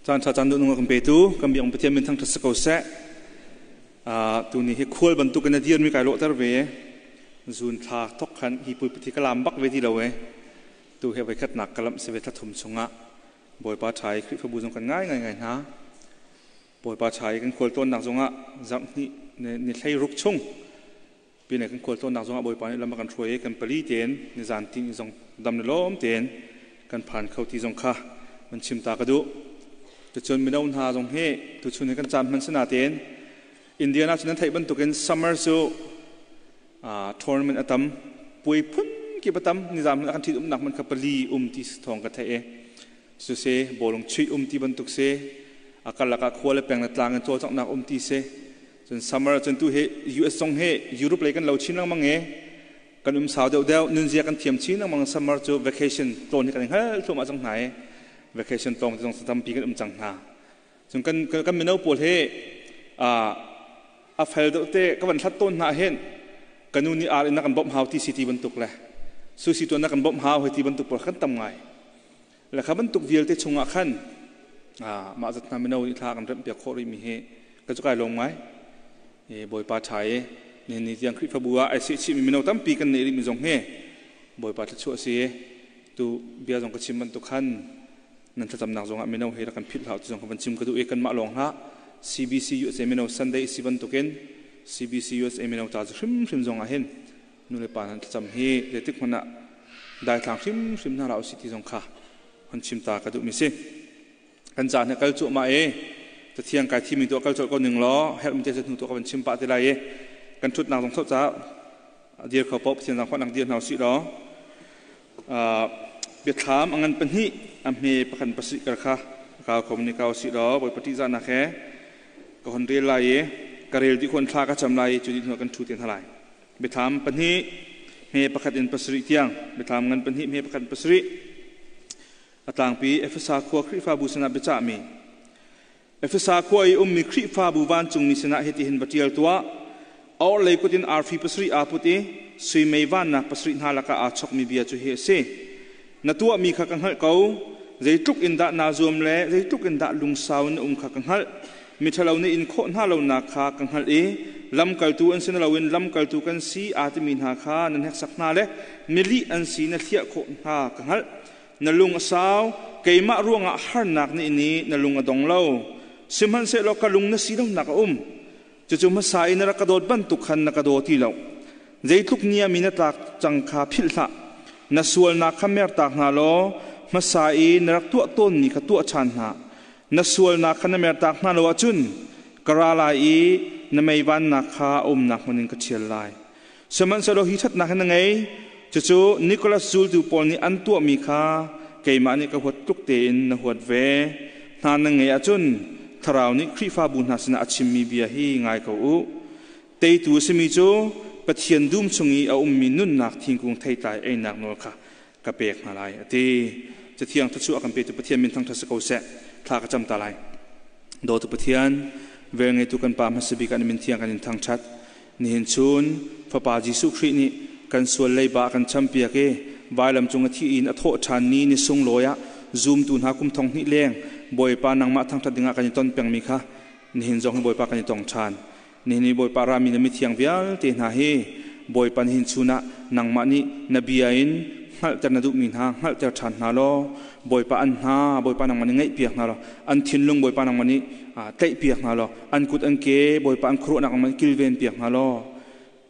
Caan ṭha caan duhnung a kan petu kan biak Pathian min thangṭhat si ko seh. Tuni hi khual bantukin a dirmi kai lawhter ve. Zun thla thok khan hi pulpit hi ka lam bak ve ti lo e. Tu he voikhatnak ka lamh si ve thla thum chungah Bawipa ṭha i Khrihfabu zong kan ngai ngai ngai hna. Bawipa ṭha i kan khual tawnnak zongah zarh hnih ni hlei ruk chung pine kan khual tawnnak zongah Bawipa nih lam a kan hruai i kan pali tein nizan ti zong dam le lawm tein kan phan kho ti zong kha van chim ta ka duh. Tuchun mino hna zong hi tuchun hi kan caan hman sina tein Indiana cu nan theih bantukin summer cu tournament a tam puai phun kip a tam nizam hmanh kan ṭhit umnak hmanh kha pali um ti thawng ka theih i cu si bawlung chuih um ti bantuk si a karlak ah khua le peng le tlang in cawlcanghnak um ti si. Cun summer cun tu hi US zong hi Europe lei kan lo chin lengmang i kan um sau deuh deuh, nunzia kan thiam chin lengmang. Summer cu vacation tlawn hi kan i hngal thluahmah cang hna i vacation tlawng ti zong tampi kan um cang hna. Cun kan mino pawl hi a fel deuh te ka van hlat tawn hna hin ka nu nih ar in na kan bawmh hau ti si ti bantuk le susi tuan na kan bawmh hau hei ti bantuk pawl kan tam ngai le kha bantuk vialte chungah khan mah zat hna mino nih thla kan remh piak khawh rih mi hi ka cu kai lawm ngai. Bawipa ṭha i nihin ni tiang Khrihfabu ah ai sehchih mi mino tampi kan neih rih mi zong hi Bawipa thluachuah si. Tu bia zong ka chim bantuk khan nan thlacamnak zongah mino he rak kan philh hlah ti zong ka van chim ka duh i kanmah lawng hlah, CBC USA mino Sunday si bantukin CBC USA mino ca cu hrimhrim zong ah hin nu le pa nan thlacam hi zeitik hmanh ah daithlang hrimhrim hna hlah usih ti zong kha hon chim ta ka duhmi si. Kan caan he kal cuahmah i cathiang kai thimi tuah kal colh ko ning law herhmi te hnu tuah ka van chim pah te lai i kan ṭhutnak zong thoh caah dir kho paoh Pathian zaangfahnak dir hna usih law biathlam a ngan pahnih a hme pakhat pasarih kar kha kau kho ni kau si law Bawipa ṭihzahnak he ka hon rel lai i ka rel dih khon thla ka cam lai i cu dih hnu kan ṭhu te hna lai. Biathlam pahnih hme pakhat in pasarih tiang, biathlam ngan pahnih hme pakhat in pasarih. A tlangpi Efesa khua Khrihfabu sinah biacahmi. Efesa khua i ummi Khrihfabu vancungmi sinah hitihin va ṭial tuah: A orhlei kut in arfi pasarih aa put i sui mei vannak pasarih hna lakah aa chokmi bia cu hi a si. Na tuahmi kha ka hngalh ko. Zeitluk in dah naa zuam le zeitluk in dah lungsau in na um kha ka hngalh. Miṭhalo nih in khawh hna lonak kha ka hngalh i lamkaltu an si na loin lamkaltu kan si aa timi hna kha na hneksak hna le milih an si na hliah khawh hna ka hngalh. Na lung a sau, keimah ruangah harnak nih ni na lung a dong lo. Sihmanhsehlaw ka lung na si lonak a um. Cucu hmasa i na rak ka dawt bantuk khan na ka daw ti lo. Zeitluk ni ah mi na tlak cang kha philh hlah. Na sualnak kha mertak hna law hmasa i na rak tuah tawnmi kha tuah ṭhan hna. Na sualnak kha na mertak hna lo ahcun ka ra lai i na mei vannak kha a umnak hmun in ka ṭhial lai. Sihmanhsehlaw hi ṭhatnak hi na ngei, cucu Nicholas zultu pawl nih an tuahmi kha keimah nih ka huat tluk tein na huat ve. Hna na ngei ahcun Thlarau nih Khrihfabu hna sinah a chimmi bia hi ngai ko u. Teitu a simi cu Pathian dum chung i a ummi nunnak thingkung theitlai einak nawl kha ka pek hna lai, a ti. Cathiang thluachuah a kan petu Pathian min thangṭhat si ko seh. Thla ka cam ta lai. Dawtu Pathian, velngeitu kan Pa hmasa bik ah na min thiang kan in thangṭhat. Nihin chun Fapa Jesuh Khrih nih kan sual leiba a kan champiak i vailam cung a thih in a thawh ṭhan ni ni sunglawi ah zumtu hna kum thong hnih leng Bawipa nangmah thangṭhat dingah kan i ton pengmi kha nihin zong hi Bawipa kan i tong ṭhan. Nihin i Bawipa rami na mithiang vialte hna hi Bawipa nihin chun ah nangmah nih na bia in hngalhter na duhmi hna hngalhter ṭhan hna law Bawipa an hna Bawipa nangmah nih ngaihpiak hna law an thinlung Bawipa nangmah nih tlaihpiak hna law an kut an ke Bawipa an khuaruahnak nangmah nih kilven piak hna law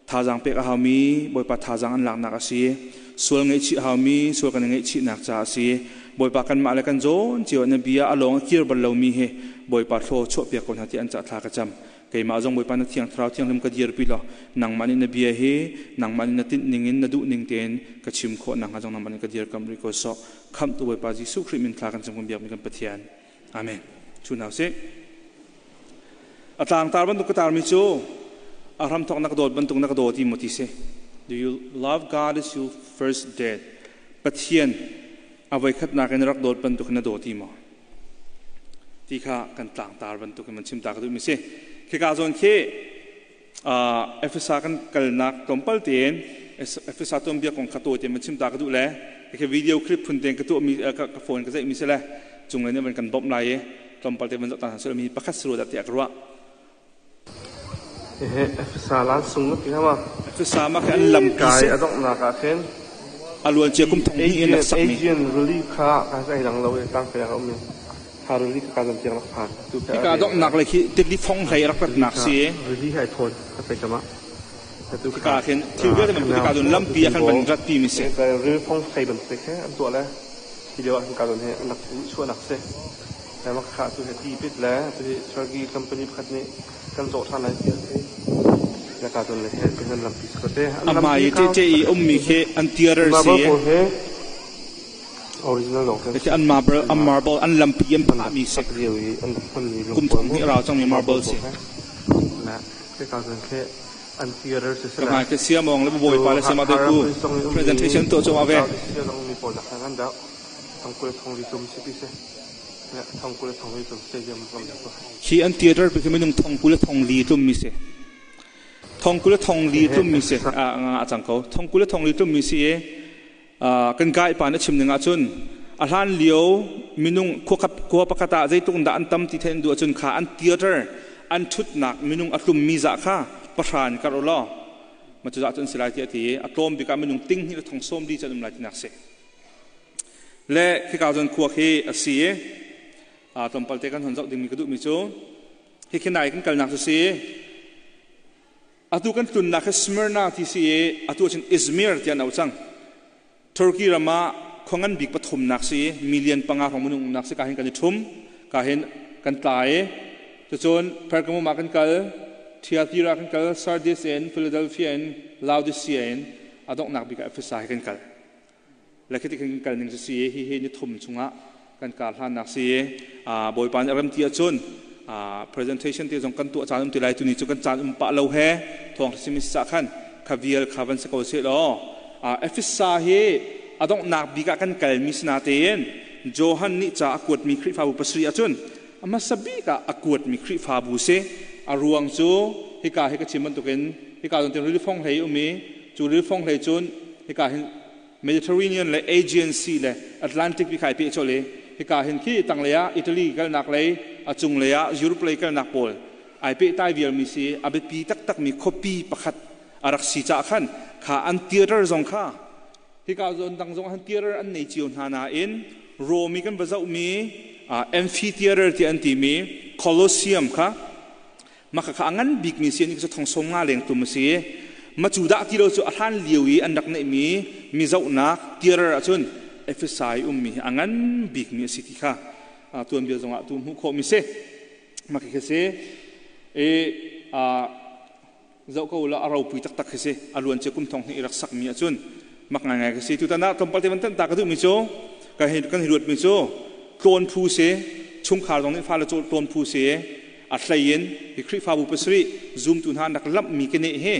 thazaang pek a haumi Bawipa thazaang an laknak a si, sual ngaihchih a haumi sual kan i ngaihchihnak caah a si. Bawipa, kanmah le kan zawn cio na bia a lawng a kir bal lomi hi Bawipa thlaw chuahpiak ko hna ti an cah thla ka cam. Keimah zong Bawipa, na thiang thlarau thianghlim ka dirpi law nangmah nih na bia hi nangmah nih na tinh ning in na duh ning tein ka chim khawh nakhnga zong nangmah nih ka dirkamh rih ko sawh. Khamhtu Bawipa Jesuh Khrih min thla kan cam, kan biakmi kan Pathian, amen. Chu hna usih. A tlangtar bantuk ka tarmi cu a hramthawk na ka dawt bantuk na ka daw ti maw ti si. Do you love God as you first did? Pathian a voikhatnak in rak dawt bantuk in na daw ti maw? Ti kha kan tlangtar bantuk in van chim ta ka duhmi si. Khika zawn khi Efesa kan kalnak tlawmpal tein Efesa tuanbia kong kha tawi tein van chim ta ka duh le khi video clip phun tein ka tuahmi ka phone ka zeihmi si le Cunglei nih van kan bawmh lai i tlawmpal te van zoh ta hna seh mi pakhat si rua dah tiah ka ruah. Hihi Efesa lansung na ti hnga ma? Efesa ma khi an lampi Kai si. a donghnak ah khin A luan cia kum thong hnih in rak sakmi. Aegean Rili kha ka ai dang lo i tangfei ah ka um i kha rili kha ka zan tiang rak phan. Tu khi Hika a rel donghnak lei khi titli phong hlei rak rili ratnak kha si. rili hai thawn ka fei kama. Atu Hika kha ah khin thil vialte man hika cun lampi ah khan van ratpi mi si. Ril phong hlei bantuk he an tuah le hi lio ah hin ka zon he an rak chuahnak si. Kha tu hi tipit le tu hi Turkey company pakhat nih kan zawh ṭhan lai ti a si. Na ka zon le he kan lampi si ko te. An Amah lampi i kau tete i ummi khi an theater si. Marble pawl hi original lawng kan Khi an marble, an marble an lampi an phahmi si. sak lio i an hmanmi Kum lungpawl thong hnih rau cangmi marble marble si. pawl he. Na ka zon khi an theater si Ka hmai ke siamong le bawipa le siama te ku presentation tuah cu ave. Mi pawl nak ngan dah thongkul thongli tum si ti si. Hi an theater pi khi minung thong kul le thong li tlum mi si. Thong kul le thong li tlum mi si. A cang ko. Thong kul le thong li tlum mi si i kan kai pa na chim ning ahcun a hlan lio minung khua pakhat ah zeitluk dah an tam ti thein duh ahcun kha an theater an thutnak minung a tlum mi zah kha pahran kar u law ma cu zah cun si lai ti a ti i a tlawm bik ah minung ting hnih le thong sawm li cu an um lai tinak si. Le khika zawn khua khi a si i tlawmpal te kan hon zoh dingmi ka duhmi cu hi khi nai kan kalnak cu si atu kan tlunnak hi Smyrna ti si i atu ahcun Izmir ti an au cang. Turkey ram ah khua ngan bik pathumnak si i million panga hrawng minung umnak si ka hin kan i ṭhum ka hin kan tla i cucun Pergamum ah kan kal, Thyatira kan kal, Sardis in, Philadelphia in, Laodicea in a donghnak bik ah Ephesus hi kan kal. Le khi kan kal ning cu si hi hi ni thum chungah kan kar hlannak si Bawipa nih a rem ti ahcun presentation te zong kan tuah caan um ti lai tuni cu kan caan um pah lo he thawng simi sa khan kha vial kha van si ko seh law Efesa hi a donghnak bik ah kan kalmi si natein Johan nih ca a kuatmi Khrihfabu pasarih ahcun a hmasa bik ah a kuatmi Khrihfabu si. A ruang cu hika hi ka chim bantukin hika zong tin rili fong hlei um i cu rili fong hlei cun hika hin Mediterranean le Aegean Sea le Atlantic pi kha i peh colh i hika hin khi tanglei ah Italy kalnak lei a cunglei ah Europe lei kalnak pawl ai pehtai vialmi si. A biapi taktakmi khuapi pakhat a rak si caah khan kha an theater zong kha hika zawn dang zong han theater an nei cio hna nain Rome i kan va zohmi amphitheater ti an timi Colosseum kha mah kha a ngan bikmi si an cu thong sawm nga leng tum a si. Ma cu dah ti lo cu a hlan lio i an rak neihmi mi zohnak theater ahcun Efesa i ummi hi a ngan bikmi a si ti kha tuanbia zongah tu hmuh khawhmi si. Mah khi si i zoh ko la, a ropui taktak khi si. A luan cia kum thong hnih i rak sakmi ahcun mak ngaingai khi si. Tutan ah tlawmpal te van tan ta ka duhmi cu kan hi ruatmi cu tlawn phu si, chungkhar zong nih fale tlawn phu si. A hlei in hi Khrihfabu pasarih zumtu hna an rak lamhmi keneh hi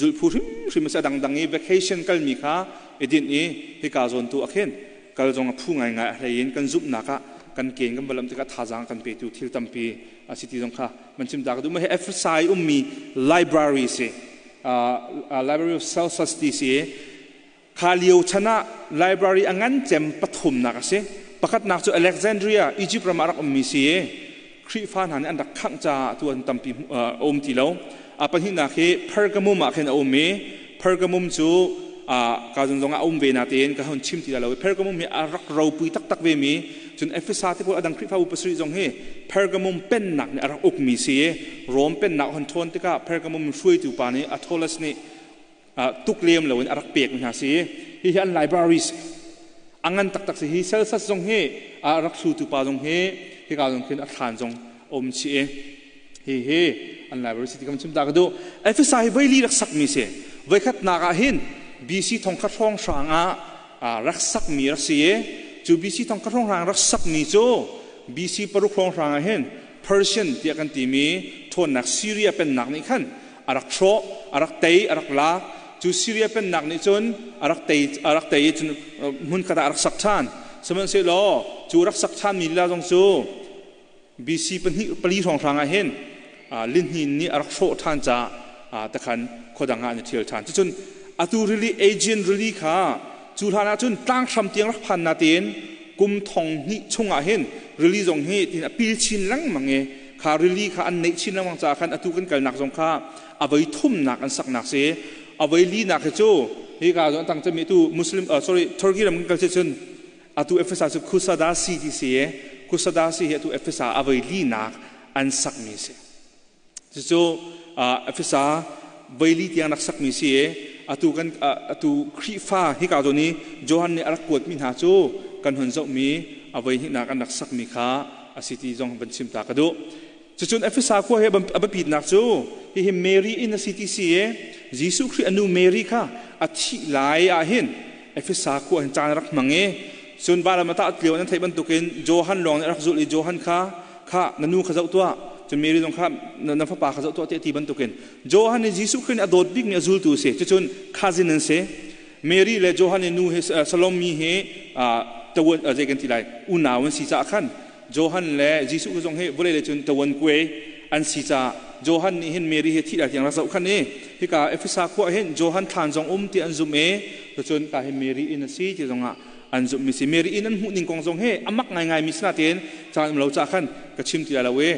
zulhphu hrimhrim a si. A dangdang i vacation kalmi kha i dinh i hika zawn tu ah khin kal zong a phu ngaingai. A hlei in kan zumhnak ah kan ken kan va lamh tikah thazaang kan petu thil tampi a si ti zong kha man chim ta ka duh. Mah hi Ephesus ummi library si, Library of Celsus ti si. Kha lio chan ah library a ngan cem pathumnak a si. Pakhatnak cu Alexandria, Egypt ram ah rak ummi si i Khrihfa hna nih an rak khangh caah tu an tampi a um ti lo. A pahnihnak hi Pergamum ah khin a um i Pergamum cu ka zon zong ah a um ve natein ka hun chim ti lo. Pergamum hi a rak ropui taktak ve mi cun Efesa te pawl, a dang Khrihfabu pasarih zong hi Pergamum pennak nih a rak ukmi si i Rom pennak hon ṭhawn tikah Pergamum hruaitu pa nih Attalus nih tuk lem loin a rak pek mi hna si. Hihi an libraries a ngan taktak si. Hi Celsus zong hi a rak hlutu pa zong hi hika zong khin a thlan zong um chi i hihi an library si ti kan chim ta ka duh. Efesa hi voili rak sakmi si. Voikhat nak ah hin BC thongkhat hrawng hrang ah rak sakmi rak si i cu BC thongkhat hrawng hrang rak sakmi cu BC 6 hrawng hrang ah hin Persian tiah kan timi ṭhawnnak Syria pennak nih khan a rak hrawh, a rak tei, a rak lak. Cu Syria pennak nih cun a rak tei, a rak tei i cun hmunkhat ah a rak sak ṭhan. Sihmanhsehlaw cu rak sak ṭhanmi lila zong cu BC pahnih pali hrawnghrang ah hin lihnin nih a rak hrawh ṭhan caah takhan khuadang ah an i ṭhial ṭhan. Cucun atu rili Aegean rili kha cu hlan ah cun tlanghram tiang rak phan natein kum thong hnih chungah hin Rili zong hi tin a pil chin lengmang i kha rili kha an neih chin lengmang caah khan atu kan kalnak zong kha a voi thumnak an saknak si. A voi linak hi cu hika zong tang cami tu Muslim sorry Turkey ram kan kal si cun atu Efesa cu Kusadasi ti si i Kusadasi hi atu Efesa a voi linak an sakmi si. Cucu Efesa voili tiang rak sakmi si i atu kan atu Khrihfa hika zawn i Johan nih a rak kuatmi hna cu kan hun zohmi a voi hnihnak an rak sakmi kha a si ti zong van chim ta ka duh. Cucun Efesa khua hi a biapitnak cu hihi Mary inn a si ti si i Jesuh Khrih a nu Mary kha a thih lai ah hin Efesa khua hin caan a rak hmang i cun valam a tah lio nan theih bantukin Johan lawng nih a rak zulh i Johan kha kha na nu kha zoh tuah cun Mary zong kha na fapa kha zoh tuah tiah ti bantukin Johan nih Jesuh Khrih nih a dawt bikmi a zultu a si. Cucun cousin an si. Mary le Johan i nu hi Salome hi tawun zei kan ti lai unau an si caah khan Johan le Jesuh zong hi vawlei le cun tawun kuai an si caah Johan nih hin Mary hi thih lai tiang rak zoh khan i hika Efesa khua hin Johan thlan zong um ti an zumh i cucun ka hi Mary inn a si ti zongah an zumhmi si. Mary inn an hmuh ning kong zong hi a mak ngaingai mi sinain caan um lo caah khan ka chim ti lai lo i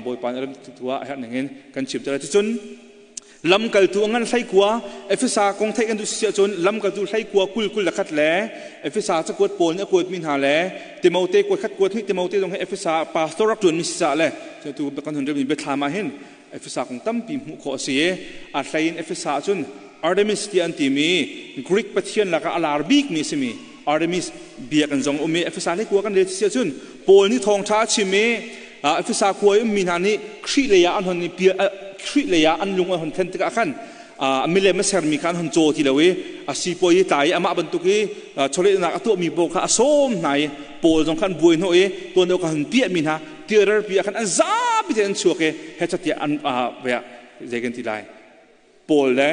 Bawipa nih a ram tu ah a herh ning in kan chim ti lai. Cucun lamkaltu a ngan hleikua Efesa kong theih kan duh si ahcun lamkaltu hleikua 20 21 le Efesa cakuat Paul nih a kuatmi hna le Timote kuat khat kuat hnih Timote zong hi Efesa pastor rak ṭuanmi si caah le tu kan hun relmi biathlam ah hin Efesa kong tampi hmuh khawh a si i a hlei in Efesa ah cun Artemis tiah an timi Greek pathian lakah a lar bikmi a simi Artemis biakinn zong a um i Efesa hleikua kan rel si ahcun Paul nih thawngṭha a chim i Efesa khua i ummi hna nih Khrih lei ah an hon i Khrih lei ah an lung an hon thlen tikah khan milem a sermi kha an hon caw ti lo i a sipuai i tlai i amah bantuk i chawlehnak a tuahmi paoh kha a sawm hna i Paul zong kha an buai hnawh i tuan deuh kha hun piahmi hna tiarer pi ah khan an zapi te an chuak i hecatiah an zei kan ti lai Paul le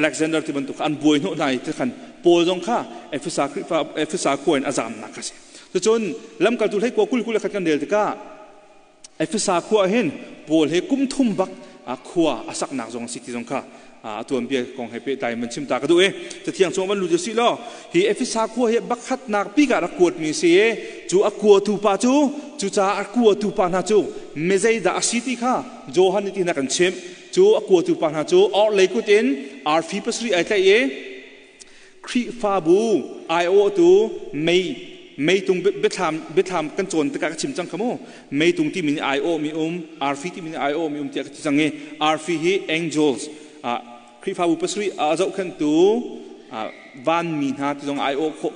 Alexander ti bantuk an buai hnawh hna i ti khan Paul zong kha Efesa Khrihfa Efesa khua in a zamnak a si. Cucun lamkaltu hlei kua 21 kan rel tikah Efesa khua hin Paul he kum thum bak khua a saknak zong a si ti zong kha a tuanbia kong he pehtlai in van chim ta ka duh i cathiang chung van lut si law hi Efesa khua hi bakhatnak bik ah rak kuatmi si i cu a kuatu pa cu cucaah a kuatu pa hna cu mizeidah a si ti kha Johan nih tihin a kan chimh. Cu a kuatu pa hna cu orhlei kut in arfi pasarih ai tlaih i Khrihfabu aiawhtu mei meitung biathlam biathlam kan cawn tikah ka chim cang kha mu. Meitung timi nih aiawhmi um, arfi timi nih aiawhmi um tiah ka ti cang i arfi hi angels, Khrihfabu pasarih a zohkhenhtu vanmi hna ti zong aiawh khawh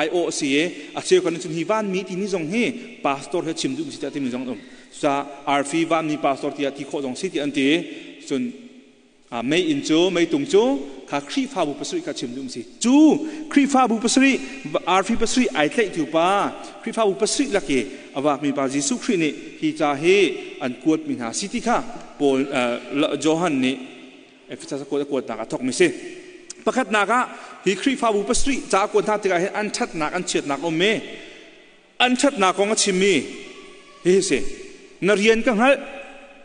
aiawh a si i a cheu kan cun hi vanmi timi zong hi pastor he chim duh si tiah timi zong an um. Cucaah arfi vanmi pastor tiah ti khawh zong si tiah an ti. Cun mei inn cu meitung cu kha Khrihfabu pasarih kha chim duh si. Cu Khrihfabu pasarih arfi pasarih ai tlaihtu pa Khrihfabu pasarih lak i a vakmi pa Jesuh Khrih nih hi ca hi an kuatmi hna si ti kha Paul Johan nih Ephesus a kuat a kuatnak a thawkmi si. Pakhatnak ah hi Khrihfabu pasarih ca a kuat hna tikah hin an ṭhatnak an chiatnak a um i an ṭhatnak kong a chimmi hihi si. Na rian ka hngalh,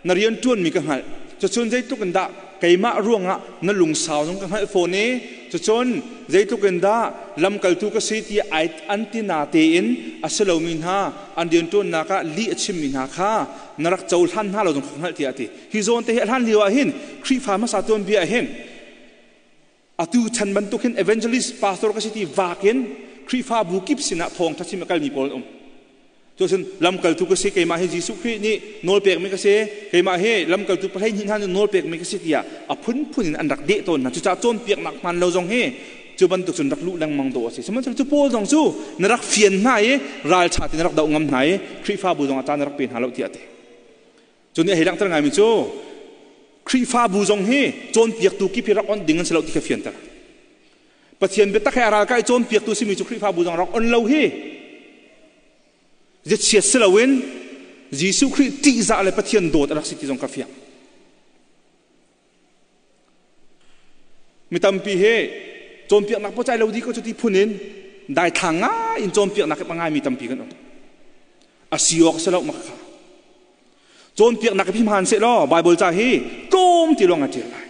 na rian ṭuanmi ka hngalh. Cucun zeitluk in dah keimah ruangah na lungsau zong ka hngalh fawn i cucun zeitluk in dah lamkaltu ka si ti ai an ti na tein a si lomi hna an rianṭuannak ah lih a chimmi hna kha na rak cohlan hna lo zong ka hngalh tiah a ti. Hi zawn te hi a hlan lio ah hin Khrihfa hmasa tuanbia ah hin atu chan bantuk hin evangelist pastor ka si ti vak in Khrihfabu kip sinah thawngṭha chim a kalmi pawl an um. Cucun lamkaltu ka si, keimah hi Jesuh Khrih nih nawl pekmi ka si, keimah hi lamkaltu 12 hna nih nawl pekmi ka si tiah a phunphun in an rak deh tawn hna. Cucaah cawnpiaknak hmaan lo zong hi cu bantuk cun rak luh lengmang dawh a si. Sihmanhsehlaw cu Paul zong cu na rak fian hna i ralṭha tein na rak doh ngam hna i Khrihfabu zong ah caan na rak pe hna lo tiah a ti. Cu nih a hei langhter ngaimi cu Khrihfabu zong hi cawnpiaktu kip hi rak onh ding an si lo ti kha fianter. Pathian biatak he a ralkah i cawnpiaktu simi cu Khrihfabu zong rak on lo hi ziachiat si loin Jesuh Khrih ṭihzah le Pathian dawt a rak si ti zong kha fiang. Mi tampi hi cawnpiaknak pawcai lo di ko cuti phun in daithlang ngai in cawnpiaknak hi ngaimi tampi kan um. A si awk si lo mak kha. Cawnpiaknak hi hmaan seh law Bible ca hi tlawm ti lawng a ṭial lai.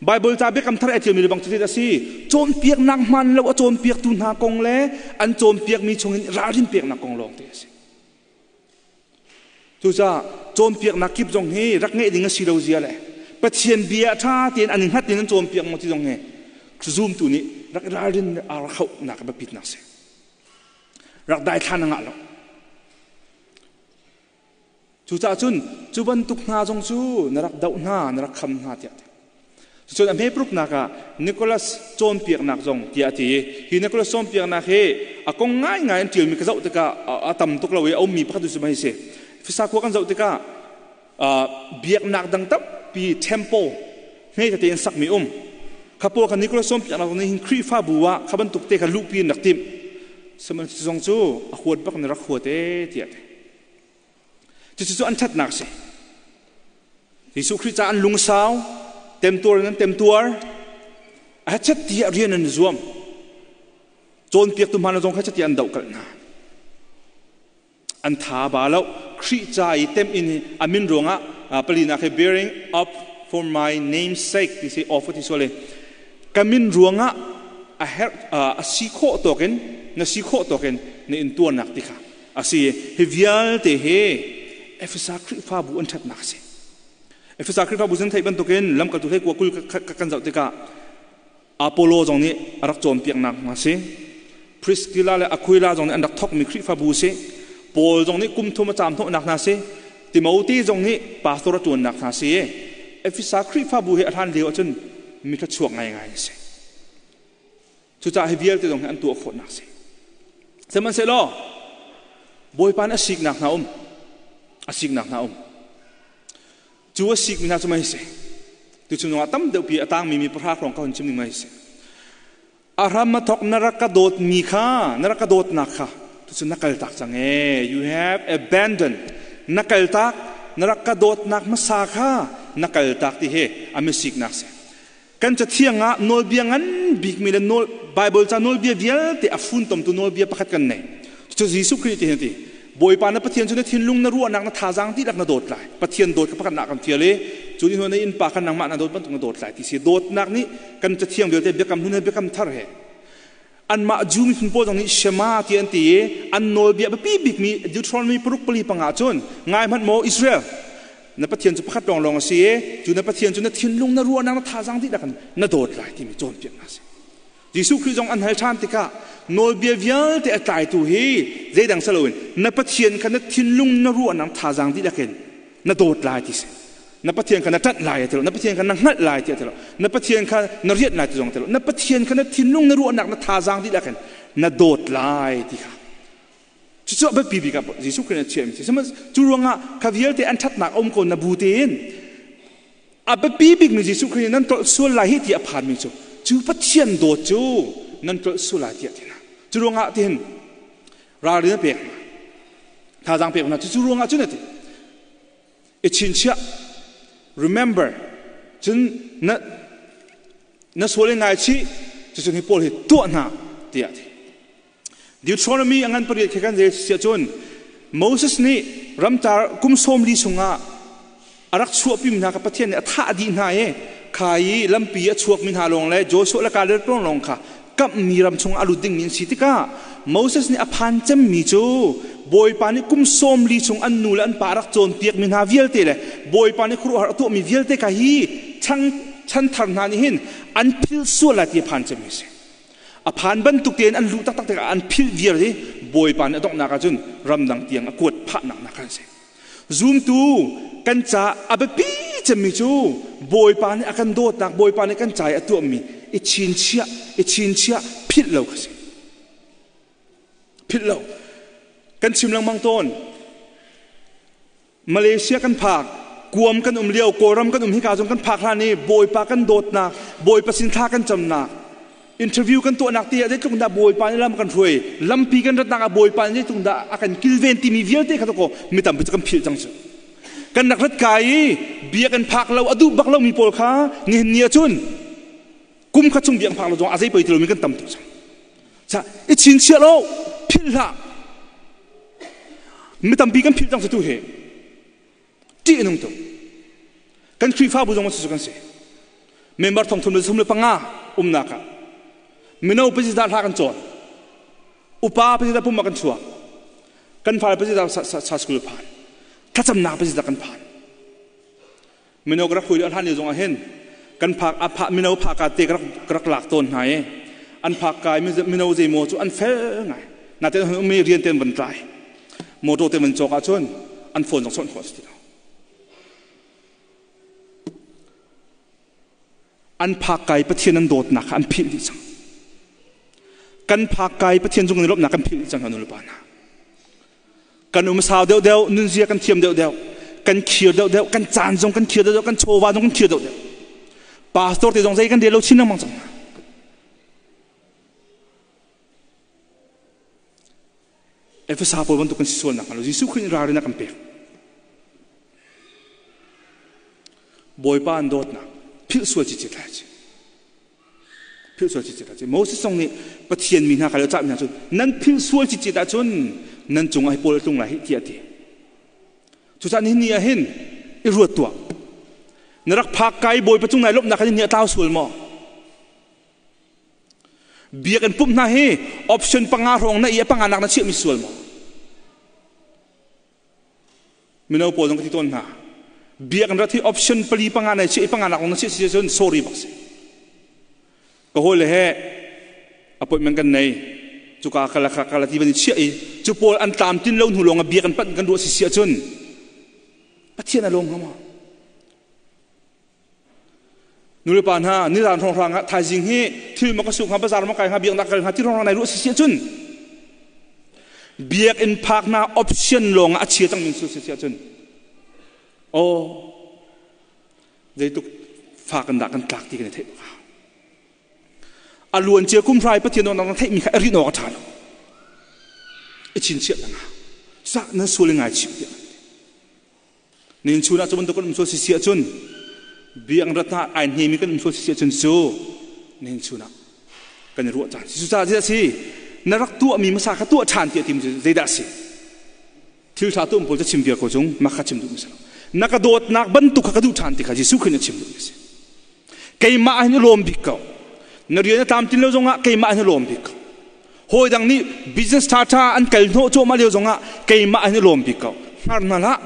Bible ca biakam thar a ṭialmi bang cuti a si. Cawnpiaknak hmaan lo a cawnpiaktu hna kong le an cawnpiakmi chungin ralrin peknak kong lawng te a si. Cucaah cawnpiaknak kip zong hi rak ngeih ding a si lo zia le Pathian bia ṭha tein an i hngat in an cawnpiak maw ti zong hi zumtu nih rak i ralrin a rak hauhnak a biapitnak si. Rak daithlan a ngah lo. Cucaah cun cu bantuk hna zong cu na rak doh hna, na rak kham hna tiah ti. Cun a hmepruknak ah Nicholas cawnpiaknak zong tiah a ti i hi Nicholas cawnpiaknak hi a kong ngaingai an ṭialmi ka zoh tikah a tam tuk lo i a ummi pakhat cu mei si. Fisa khua kan zoh tikah biaknak dang tampi temple hme tete in sakmi um. Kha pawl kha Nicholas cawnpiaknak nih hin Khrihfabu ah kha bantuk te kha luhpi in rak timh. Sihmanhsehlaw zong cu a huat bak in rak huat ee tiah a ti. Cucu an ṭhatnak a si. Jesuh Khrih ca an lungsau, temtuar in an temtuar, a hachet tiah rian an zuam. Cawnpiaktu hmana zong kha tiah an dohkalh hna. An tha ba lo. Khrih ca i tem in a min ruangah palinak he bearing up for my name's sake ti si off ti sual ka min ruangah a herh a si khawh tawkin na si khawh tawkin na in tuarnak ti kha A si, hi vialte hi Efesa Khrihfabu an ṭhatnak a si. Efesa Khrihfabu zan theih bantukin lamkaltu hlei kua kul kan zoh tikah Apollo zong nih a rak cawnpiaknak a si. Priscilla le Aquila zong nih an rak thawkmi Khrihfabu a si. Paul zong nih kum thum a caam hnawhnak hna a si. Timote zong nih pastor a ṭuannak hna a si. Efesa Khrihfabu hi a hlan lio ahcun mi thluachuak ngaingai a si. Cucaah hi vialte zong hi an tuah khawhnak a si. Sihmanhsehlaw Bawipa nih a siknak hna um. A siknak hna um. Cu a sikmi hna cu mei si. Tuchun zongah tam deuhpi a tangmi mi pahra hrawng ka hun chim ning mei si. A hram a thok na rak ka dawtmi kha, na rak ka dawtnak kha, tuchun na kaltak cang ee. You have abandoned. Na kaltak, na rak ka dawtnak hmasa kha na kaltak ti hi a misiknak si. Kan cathiang ah nawlbia ngan bikmi le nawl, Bible ca nawlbia vialte a funtomtu nawlbia pakhat kan nei. Cucu Jesuh Khrih ti hin a ti. Bawipa na Pathian cu na thinlung, na ruahnak, na thazaang dihlak na dawt lai. Pathian dawt kha pakhat nak kan fial i cu ni hnu na innpa kha nangmah na dawt bantuk na dawt lai ti si. Dawtnak nih kan cathiang vialte biakam hlun he biakam thar he anmah Jew miphun pawl zong nih Shema ti an ti i an nawlbia biapi bikmi Deuteronomy paruk pali panga cun ngai hmanh maw Israel na Pathian cu pakhat lawnglawng a si i cu na Pathian cu na thinlung na ruahnak na thazaang dihlak in na dawt lai timi cawnpiaknak a si. Jesuh Khrih zong an hal ṭhan tikah nawlbia vialte a tlaitu hi zeidang si loin na Pathian kha na thinlung na ruahnak thazaang dihlak in na dawt lai ti si. Na Pathian kha na ṭanh lai ti lo, na Pathian kha na hngalh lai ti lo, na Pathian kha na rianh lai ti zong ti lo, na Pathian kha na thinlung na ruahnak na thazaang dihlak in na dawt lai ti kha Cucu a biapi bik ah Jesuh Khrih nih a chiahmi a si. Cu ruangah kha vialte an ṭhatnak a um ko na bu tein a biapi bikmi Jesuh Khrih nih nan tlolh sual lai hi ti a phanmi cu cu Pathian dawt cu nan tlolh sual lai tiah ti hna. Cu ruangah tihin ralrin a pek hna. Thazaang pek hna. Cucu ruangah cun a ti. I chinchiah remember cun na na sual in ngaichih cucun hi pawl hi tuah hna tiah a ti. Deuteronomy a ngan pariat khi kan rel si ahcun Moses nih ramcar kum 40 chungah a rak chuahpimi hna kha Pathian nih a thah dih hna i kha i lampi a chuakmi hna lawng le Joshua le Caleb lawng lawng kha kamhmi ram chungah a lut dingmi an si tikah Moses nih a phan cemmi cu Bawipa nih kum 40 chung an nu le an pa a rak cawnpiakmi hna vialte le Bawipa nih khuaruahhar a tuahmi vialte kha hi chanthar hna nih hin an philh sual lai ti a phan cemmi a si. A phan bantuk tein an luh taktak tikah an philh viar i Bawipa nih a donghnak ahcun ramdang tiang a kuat phahnak nak khan a si. Zumtu kan ca a biapi cemmi cu Bawipa nih a kan dawtnak, Bawipa nih kan ca i a tuahmi i chinchiah, i chinchiah philh lo kha si. Philh lo. Kan chim lengmang tawn. Malaysia kan phak, Guam kan um lio, Kawlram kan um hika zong kan phak hlan i Bawipa kan dawtnak, Bawipa sin thla kan camnak, interview kan tuahnak ti ah zeitluk dah Bawipa nih lam kan hruai, lampi kan ratnak ah Bawipa nih zeitluk dah a kan kilven timi vialte kha ko mi tampi cu kan philh cang cu. Kan rak rat kai i bia kan phak lo, a duh bak lomi pawl kha nihin ni ahcun kum khat chung bia kan phak lo zong a zei poi ti lomi kan tam tuk cang. Sa i chinchiah lo, philh hlah. Mi tampi kan philh cang cu tu hi. Ṭih a nung tuk. Kan Khrihfabu zong cu kan si. Member thong thum le thum le panga umnak ah mino pazizah hla kan cawn. Upa pazizah pum ah kan chuak. Kan fale pazizah sa school phan. Thlacamnak pa zeidah kan phan? Mino ka rak hui hlan lio zongah hin kan phak a phak mino phaka te ka rak lak tawn hna i an phak kai mino zeimaw cu an fel ngai. Natein umi rian te an van tlai. Motor te van cawk ahcun an phone zong chawnh khawh a si ti lo. An phak kai Pathian an dawtnak kha an philh dih cang. Kan phak kai Pathian cung in lawmhnak kan philh dih cang hna nulepa hna. Kan um sau deuhdeuh, nunzia kan thiam deuhdeuh, kan khir deuhdeuh, kan caan zong kan khir deuhdeuh, kan chawva zong kan khir deuhdeuh. Pastor te zong zei kan rel lo chin lengmang cang hna. Efesa pawl bantuk kan si sual nakhnga lo Jesuh Khrih nih ralrin a kan pek. Bawipa an dawtnak philh sual cicit lai ci. Philh sual cicit ah cun Moses zong nih Pathian mi hna kha le cah mi hna cu nan philh sual cicit ahcun nan cungah hi pawl a tlung lai hih tiah a ti. Cucaah nihin ni ah hin i ruat tuah. Na rak phak kai Bawipa cung nai lawmhnak kha nihin ni a tlau sual maw? Biakinn pumh hna hi option panga hrawng na i a panga nak na chiahmi sual maw? Mino pawl zong ka ti tawn hna. Biakinn rat hi option pali panga na chiah i panga nak na chiah si cun sorry bak si. Ka hawi le he appointment kan nei. Cuka kala kha kala ti van i chiah i cu pawl an tlam tin lo hnu lawng ah biakinn panh kan ruah si si ahcun Pathian a lawm hnga maw? Nulepa hna nizan hrawnghrang ah thaizing hi thil ma ka suk hnga bazar ma kai hnga biaknak kal hnga ti hrawnghrang nai ruah si si ahcun biakinn phak hna option lawng ah a chia cang min su si si ahcun aw zeituk fa kan dah kan tlak ti kan i theih bak a luan cia kum hrai Pathian dawtnak na theihmi kha a rin awk a ṭha lo i chinchiah peng ah sa nan sual ngai chim tiah Nin chun ah cu bantuk kan um sual si ahcun biang rat ah ai hnemi kan um sual si ahcun cu nin chun ah kan i ruah caan si. Cucaah zeidah si na rak tuahmi hmasa kha tuah ṭhan tiah tim cu zeidah si? Thil ṭha tuah pawl cu chim viar ko cung mah kha chim duhmi si lo. Na ka dawtnak bantuk kha ka duh ṭhan ti kha Jesuh Khrih nih a chim duhmi si. Keimah hin i lawm bik ko. Na rian a tlamtlin lo zongah keimah hin i lawm bik ko. Hawi dang nih business ṭhaṭha an kal hnawh cuahmah lio zongah keimah hin i lawm bik ko. Hngar hna hlah.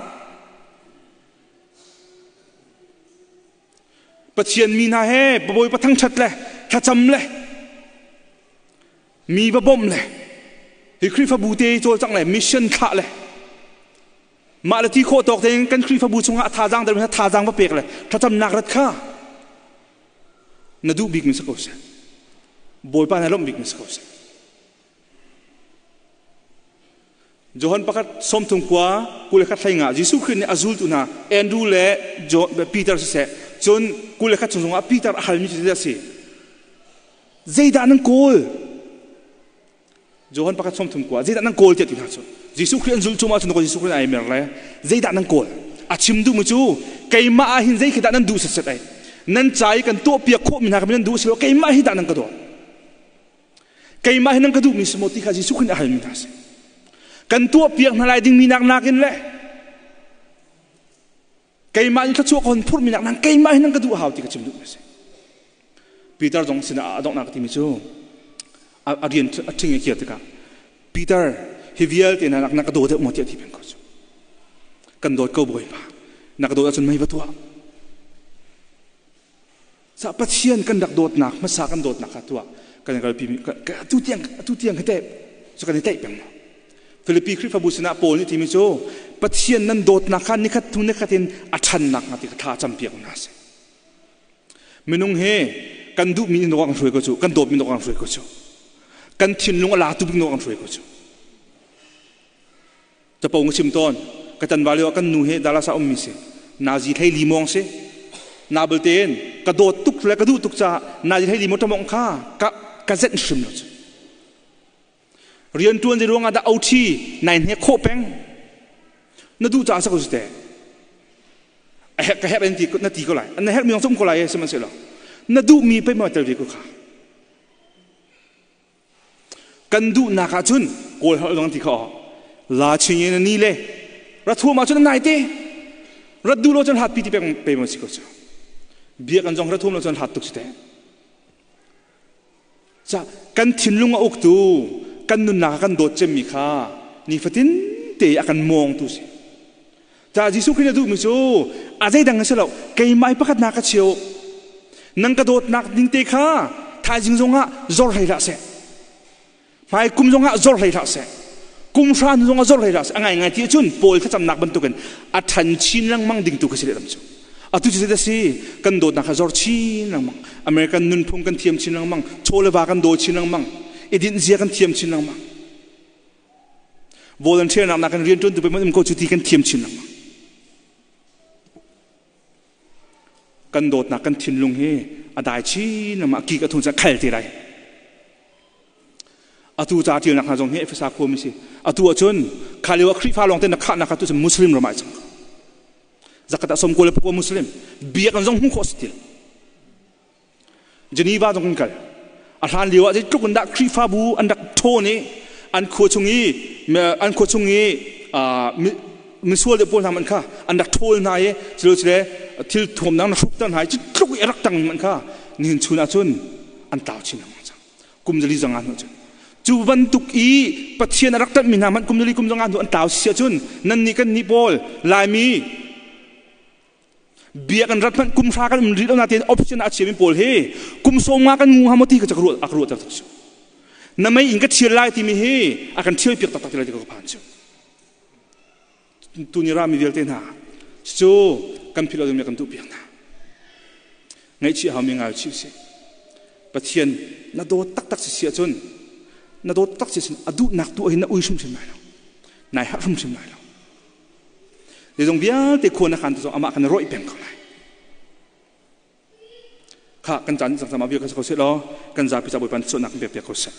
Pathian mi hna he Bawipa thangṭhat le thlacam le mi va bawmh le hi Khrihfabu te cawlcangh le mission thlah le mah le ti khawh tawk tein kan Khrihfabu chungah thazaang der thazaang va pek le thlacamnak rat kha na duh bik mi si ko seh. Bawipa na lawmh bik mi si ko seh. Johan pakhat sawmthum khua 21 hlei nga Jesuh Khrih nih a zultu hna Andrew le Peter siseh cun 21 chung zongah Peter a halmi cu zeidah a si? Zeidah nan kawl? Johan pakhat 30 kua zeidah nan kawl tiah ti hna cu Jesuh Khrih an zulh cuma cun Jesuh Khrih ai mer le zeidah nan kawl a chim duhmi cu keimah ah hin zei khi dah nan duh setset ai nan ca i kan tuahpiak khawhmi hna kha nan duh si lo keimah hi dah nan ka dawt keimah hi nan ka duhmi si maw ti kha Jesuh Khrih nih a halmi hna si kan tuahpiak hna lai dingmi nak nakin le keimah in thluachuah ka hon phurhmi nak nang keimah hi nan ka duh hau ti ka chim duhmi a si Peter zong sinah a donghnak timi cu a rian a ṭhing i kir tikah Peter hi vialte na na ka daw deuh maw tiah ti peng ko cu kan dawt ko Bawipa na ka dawt ahcun mei va tuah sa Pathian kan rak dawtnak hmasa kan dawtnak kha tuah kan kalpi mi atu tiang atu tiang hi teh cu kan i teih peng maw Filipi Khrihfabu sinah Paul nih timi cu Pathian nan dawtnak kha nikhat hnu nikhat in a ṭhannak hnga ti kha thla campiak hna sih. Minung he kan duhmi in kan hruai ko cu, kan dawtmi kan hruai ko cu. Kan thinlung a latu bik kan hruai ko cu. Capo nga chim tawn, ka tan valio kan nu he Dallas ah ummi si. Nazi thlei limong si. Na belte ka dawt tuk le ka duh tuk caah nazi thlei limong ṭamong kha ka ka zenh hrim lo cu. Rianṭuan zei ruangah dah OT nai hnek khawh peng? Na duh caah sa ko si te. A herh ka herh in ti na ti ko lai. Na herh mi zong um ko lai sihmanhsehlaw na duhmi pei ma tel ve ko kha. Kan duhnak ah cun kawl holh zong ti kho la ching in ni le rathuam ah cun nai te rat duh lo cun hlat pi ti peng pe ma si ko cu. Biak an zong rathuam lo cun hlat tuk si te. Kan thinlung a uktu, kan nunnak a kan dawt cemmi kha nifatin te a kan mawngtu si. Ta Jesuh Khrih na duhmi cu a zeidang a si lo. Keimah i pakhat na ka cheu. Nang ka dawtnak ding te kha thaizing zongah zor hlei hlah seh. Hmai kum zongah zor hlei hlah seh. Kum hra hnu zongah zor hlei hlah seh. A ngaingai ti ahcun Paul thlacamnak bantukin a ṭhan chin lengmang ding tu kha si lehlam cu. Atu cu zeidah si? Kan dawtnak kha zor chin lengmang. American nunphung kan thiam chin lengmang. Chaw le va kan daw chin lengmang. I dinh zia kan thiam chin lengmang. Volunteer nak nak kan rian ṭuan tu pe um ko cu ti kan thiam chin lengmang. Kan dawtnak kan thinlung hi a dai chin lengmang, a kik a thung cang khal ti lai. Atu ca ṭialnak hna zong hi Efesa khuami si. Atu ahcun kha lio ah Khrihfa lawng te na khahnak kha tu cun Muslim ram ah cang. Zakat ah 99 Muslim biak an zong hmuh khawh si ti. Geneva zong kan kal. A hlan lio ah zeitluk in dah Khrihfabu an rak ṭhawn i an khua chung i an khua chung i misual deuh pawl hna hmanh kha an rak ṭhawl hna i cule thil thuamnak na hrukter hna i cu tluk i a rak ṭangmi hmanh kha nihin chun ahcun an tlau chin lengmang cang. Kum 45 hnu cun cu bantuk i Pathian a rak ṭanhmi hna hmanh kum 4 kum 5 hnu an tlau si ahcun nannih kan nih pawl Laimi Bia kan rat hmanh kum hra kan um rih lo nain option a chiami pawl hi kum 50 kan ngu hamo ti ka ruah a ruah tak cu. Na mei in ka thial lai timi hi a kan thial piak taktak ti lai ti ka phan cu. Tuni rami vialte hna cu kan philh lo kan duh piak hna. Ngaihchih hau mi ngai chih si. Pathian na dawt taktak si si ahcun na dawt tak si ahcun a duhnak tu hin na ui hrimhrim lai lo. Nai harh hrimhrim lai lo. Zeizong vialte khua na khan tu zong amah kan rawih peng ko lai. Kha kan caan cang sama vial kan ko seh law kan zapi ca Bawipa suahnak kan pek piak ko seh.